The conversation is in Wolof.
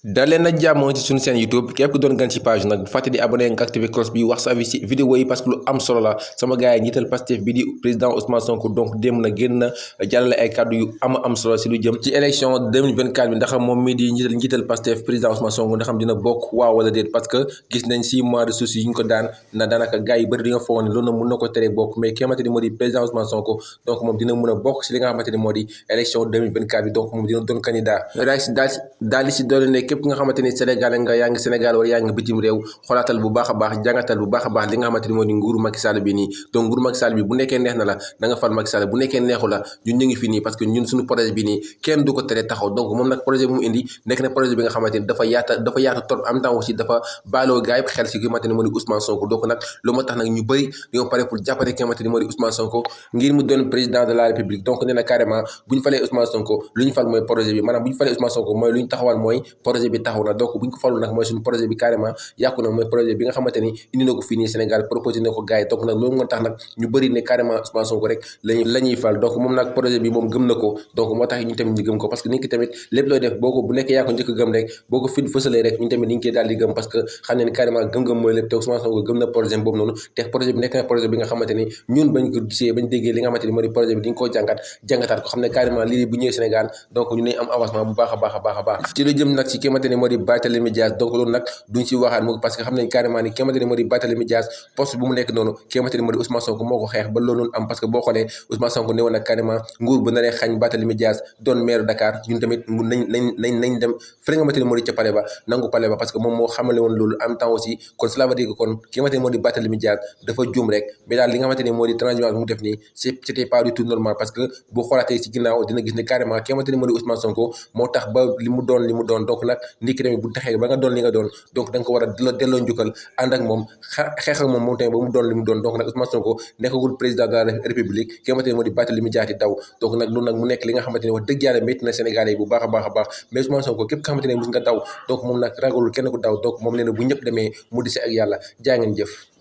daleen nag jàmm ci suñu seen YouTube képp ku doon gan ci page nag bu fàtte di abonné nga activé cloche bi wax sa avis ci vidéo yi parce que lu am solo la sama gars yi njiital Pastef bi di président Ousmane Sonko donc démb na génn na jàllale ay kàddu yu am solo si lu jëm ci élection 2024 bi ndax moom mii di njiital Pastef président Ousmane Sonko ndax dina bokk waaw wala déet parce que gis nañ 6 mois de soucis yi ñu ko daan na daanaka gars yi bëri di nga foog ne loolu na mun na ko teree bokk mais ki nga xamante ni moo di président Ousmane Sonko donc moom dina mën a bokk si li nga xamante ni moo di élection 2024 bi donc moom dina doon candidat daal di si doole ne képp nga xamante ni Sénégal nga yaa ngi Sénégal wala yaa ngi bitim réew xoolaatal bu baax a baax jàngatal bu baax a baax li nga xamante ni moo di nguuru Macky Sall bi nii donc nguuru Macky Sall bi bu nekkee neex na la da nga fal Macky Sall bu nekkee neexu la ñun ñu ngi fi nii parce que ñun suñu projet bi nii kenn du ko tere taxaw donc moom nag projet bi mu indi nekk na projet bi nga xamante ni dafa yaatu trop en même temps aussi dafa baaloo gars yi xel si ki nga xamante ni moo di Ousmane Sonko donc nag loolu moo tax nag ñu bëri ñoo pare pour jàppale ki nga xamante ni moo di Ousmane Sonko ngir mu doon président de la République donc nee na carrément bu ñu falee Ousmane Sonko lu ñu fal mooy projet bi maanaam bu ñu falee Ousmane Sonko mooy lu ñu taxawal mooy projet bi taxaw na donc bu ñu ko falul nag mooy suñu projet bi carrément yàqu na mooy projet bi nga xamante ni indi na ko fii nii Sénégal proposé na ko gars yi donc nag loolu moo tax nag ñu bëri ne carrément Ousmane Sonko rek la ñuy fal donc moom nag projet bi moom gëm na ko donc moo tax ñu tamit ñu gëm ko parce que nit ki tamit lépp looy def boo ko bu nekkee yaa ko njëkk gëm rek boo ko fësalee rek ñu tamit dañu koy daal di gëm parce que xam ne ni carrément gëm-gëm mooy lépp te Ousmane Sonko gëm na projet boobu noonu te projet bi nekk na projet bi nga xamante ni ñun bañ ko gisee bañ déggee li nga xamante ni moo di projet bi dañ koo jàngataat ko xam ne carrément lii bu ñëwee Sénégal donc ñu nañ am avancement bu baax a baax ci lu jëm nag ci ki nga xamante ni moo di Barthélémy Dias donc loolu nag duñ si waxaat mu parce que xam nañ carrément ni ki nga xamante ni moo di Barthélémy Dias poste bu mu nekk noonu ki nga xamante ni moo di Ousmane Sonko moo ko xeex ba loolu noonu am parce que boo xoolee Ousmane Sonko ne woon nag carrément nguur bu naree xañ Barthélémy Dias doon maire Dakar ñun tamit nañ dem fële nga xamante ni moo di ca palais ba nangu palais ba parce que moom moo xamale woon loolu en même temps aussi kon cela veut dire que kon ki nga xamante ni moo di Barthélémy Dias dafa juum rek mais daal li nga xamante ni moo di transhumance mu def nii c'était pas du tout normal parce que bu xoolaatee si ginnaaw dina gis ne carrément ki nga xamante ni moo di Ousmane Sonko moo tax ba li mu doon donc nag ndikki tamit bu taxee ba nga doon li nga doon donc da nga ko war a delloo njukkal ànd ak moom xeex ak moom tamit ba mu doon li mu doon donc nag Ousmane Sonko nekkagul président de la République ki nga xamante ni moo di Barthélémy Dias di daw donc nag loolu nag mu nekk li nga xamante ni wax dëgg yàlla métti na Sénégalais yi bu baax a baax mais Ousmane Sonko képp nga xamante ne mus nga daw donc moom nag ragalul kenn ku daw donc moom leen bu ñëpp demee mu dese ak yàlla jaa ngeen jëf